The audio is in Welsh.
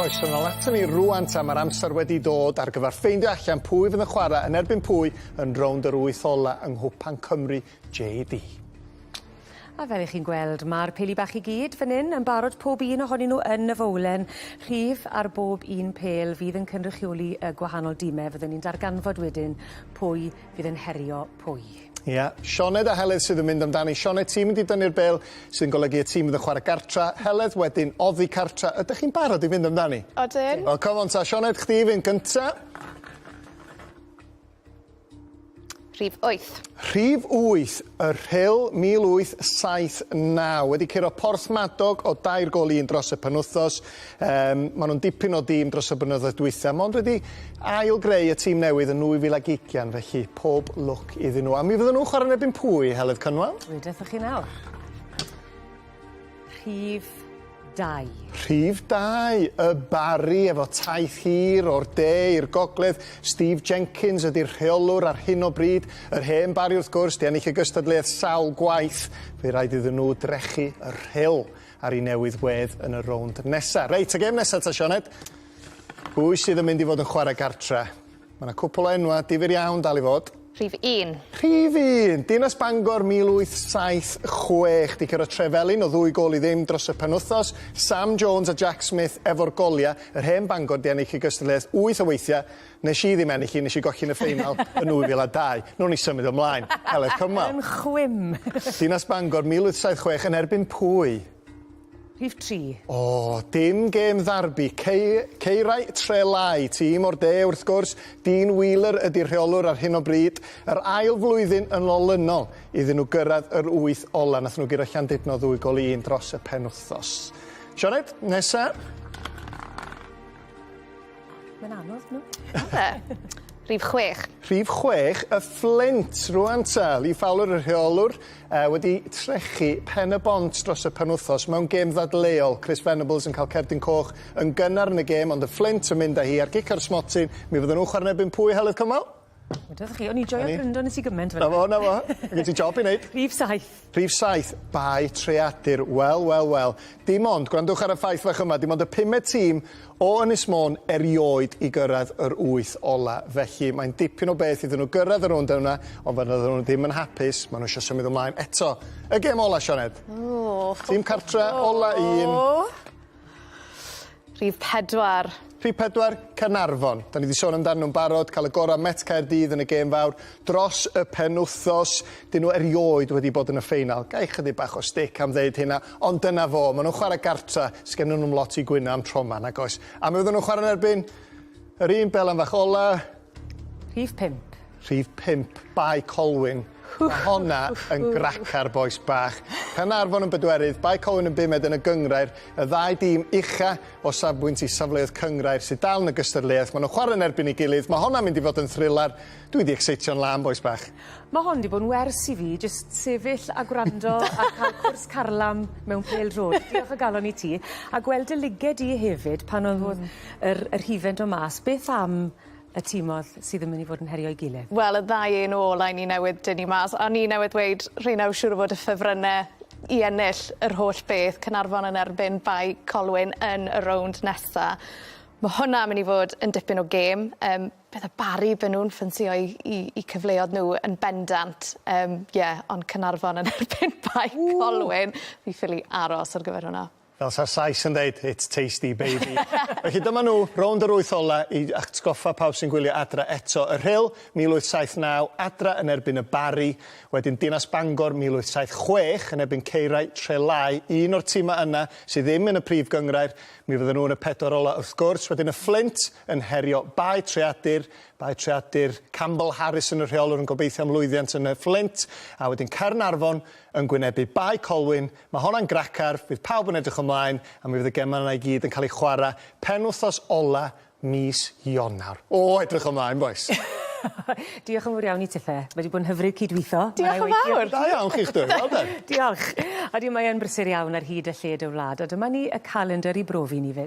Croeso nôl aton ni rŵan ta ma'r amser wedi dod ar gyfer ffeindio allan pwy fydd yn chwarae yn erbyn pwy yn rownd yr wyth ola yng Nghwpan Cymru JD. A fel 'ych chi'n gweld ma'r peli bach i gyd fan 'yn yn barod pob un ohonyn nhw yn y fowlen rhif ar bob un pêl fydd yn cynrychioli y gwahanol dime fyddwn ni'n darganfod wedyn pwy fydd yn herio pwy. Ia, Sioned a Heledd sydd yn mynd amdani. Sioned, ti'n mynd i dynnu'r bêl sy'n golygu y tîm fydd yn chwarae gartra. Heledd wedyn oddi cartra. Ydych chi'n barod i fynd amdani? Odyn. Wel, come on ta, Sioned, chdi fynd gynta. Rhif 8. Rhif 8, y Rhyl 1879, wedi curo Porthmadog o dair gôl i un dros y penwythnos. Yym, ma' nhw'n dipyn o dîm dros y blynyddoedd dwytha, mond wedi ail greu y tîm newydd yn 2020, felly pob lwc iddyn nhw. A mi fydden nhw'n chwarae yn erbyn pwy, Heledd Cynwal? Dwedwch chi nawr. Rhif 2. Rhif 2, y Barri efo taith hir o'r de i'r gogledd. Steve Jenkins ydy'r rheolwr ar hyn o bryd. Yr hen Barri wrth gwrs, 'di ennill y gystadleuaeth sawl gwaith. Fe raid iddyn nhw drechu y Rhyl. ar ei newydd wedd yn y rownd nesa. Reit, y gêm nesa ta Sioned. Pwy sydd yn mynd i fod yn chwarae gartre? Mae yna cwpl o enwa difyr iawn dal i fod. Rhif 1. Rhif 1! Dinas Bangor 1876 'di curo Trefelin o ddwy gôl i ddim dros y penwythnos. Sam Jones a Jack Smith efo'r goliau. Yr hen Bangor 'di ennill y gystadleuaeth wyth o weithiau. Nes i ddim ennill hi, nes i golli yn y ffeinal yn 2002. Nawn ni symud ymlaen. Heledd Cynwal. Yn chwim. Dinas Bangor 1876 yn erbyn pwy? Rhif 3. O, dim gêm ddarbi. Cei, Ceirau Trelai, tîm o'r de wrth gwrs. Dean Wheeler ydy'r rheolwr ar hyn o bryd. Yr ail flwyddyn yn olynol iddyn nhw gyrraedd yr wyth ola. Nath nhw guro Llandudno ddwy gôl i un dros y penwythnos. Sioned, nesa. Mae'n anodd, no? Yfe? Rhif 6. Rhif 6, y Fflint, rwan ta. Lee Fowler, y rheolwr, uh, wedi trechu Pen y Bont dros y penwythnos mewn gêm ddadleuol. Chris Venables yn cael cerdyn coch yn gynnar yn y gêm, ond y Fflint yn mynd â hi ar gic o'r smotyn. Mi fydden nhw'n chwarae yn erbyn pwy, Heledd Cymal? Wedodd chi, o'n i'n joio gryndo nes i gyment Na fo, na fo. Ma' gen ti job i neud. Rhif 7. Rhif 7, Bae Treadur. Wel, wel, wel. Dim ond, gwrandwch ar y ffaith fach yma, dim ond y pumed tîm o Ynys Môn erioed i gyrraedd yr wyth ola. Felly, mae'n dipyn o beth iddyn nhw gyrraedd y rownd yna, ond fydden nhw ddim yn hapus, maen nhw eisiau symud ymlaen eto. Y gêm ola, Sioned. O. Tîm cartre, ola un. Rhif pedwar. Rhif pedwar, Caernarfon. Da ni 'di sôn amdanyn nhw'n barod, cael y gorau Met Caerdydd yn y gêm fawr dros y penwthos. Dyn nhw erioed wedi bod yn y ffeinal. Ga i chydig bach o stick am ddeud hynna, ond dyna fo. Maen nhw'n chwarae gartra, sgennyn nhw'm lot i gwyno am tro 'ma, nag oes. A mi fydden nhw'n chwarae yn erbyn yr un belan fach ola. Rhif pump. Rhif pump, Bae Colwyn. Mae honna yn gracar, bois bach. Caernarfon yn bedwerydd, Bae Colwyn yn bumed yn y gynghrair, y ddau dîm ucha o safbwynt i safleoedd cynghrair sydd dal yn y gystadleuaeth. Maen nhw'n chwarae yn erbyn ei gilydd. Mae honna'n mynd i fod yn thrilar. Dwi 'di exeitio'n lân, bois bach. Mae hon 'di bod yn wers i fi, jyst sefyll a gwrando a cael cwrs carlam mewn pêl-droed. Diolch o galon i ti. A gweld dy lyged di hefyd pan o'dd o'dd yr yr hufen do' mas. Beth am y timodd sydd yn myn' i fod yn herio'i gilydd? Wel y ddau un ola 'yn ni newydd dynnu mas a o'n i newydd weud rheina yw siŵr o fod y ffefrynne i ennill yr holl beth Caernarfon yn erbyn Bae Colwyn yn y rownd nesa. Ma' hwnna myn' i fod yn dipyn o gêm yym bydde Barry by' nw'n ffansïo 'u 'u 'u cyfleodd n'w yn bendant yym ie ond Caernarfon yn erbyn Bae Colwyn fi ffili aros ar gyfer hwnna. Fel sa'r Sais yn ddeud, it's tasty baby. Felly dyma nhw, rownd yr wyth ola i atgoffa pawb sy'n gwylio adra eto. Y Rhyl, 1879, adra yn erbyn y Barri. Wedyn Dinas Bangor, 1876, yn erbyn Caerau Trelái, un o'r timau yna sydd ddim yn y prif gynghrair. Mi fydden nhw yn y pedwar ola wrth gwrs. Wedyn y Fflint yn herio Bae Treadur, Bae Treadur, Campbell Harrison y rheolwr yn gobeithio am lwyddiant yn y Fflint. A wedyn Caernarfon yn gwynebu Bae Colwyn, Mae honna'n gracar, fydd pawb yn edrych ymlaen, a mi fydd y gemau yna i gyd yn cael eu chwarae penwythnos ola mis Ionawr. O, edrych ymlaen, bois! Diolch yn fawr iawn i tithe. Mae wedi bod yn hyfryd cydweithio. Diolch yn fawr. Da iawn chi'ch dwy, well done. Diolch. Odi, mae yn brysur iawn ar hyd a lled y wlad, a dyma ni y calendr i brofi ni 'fyd.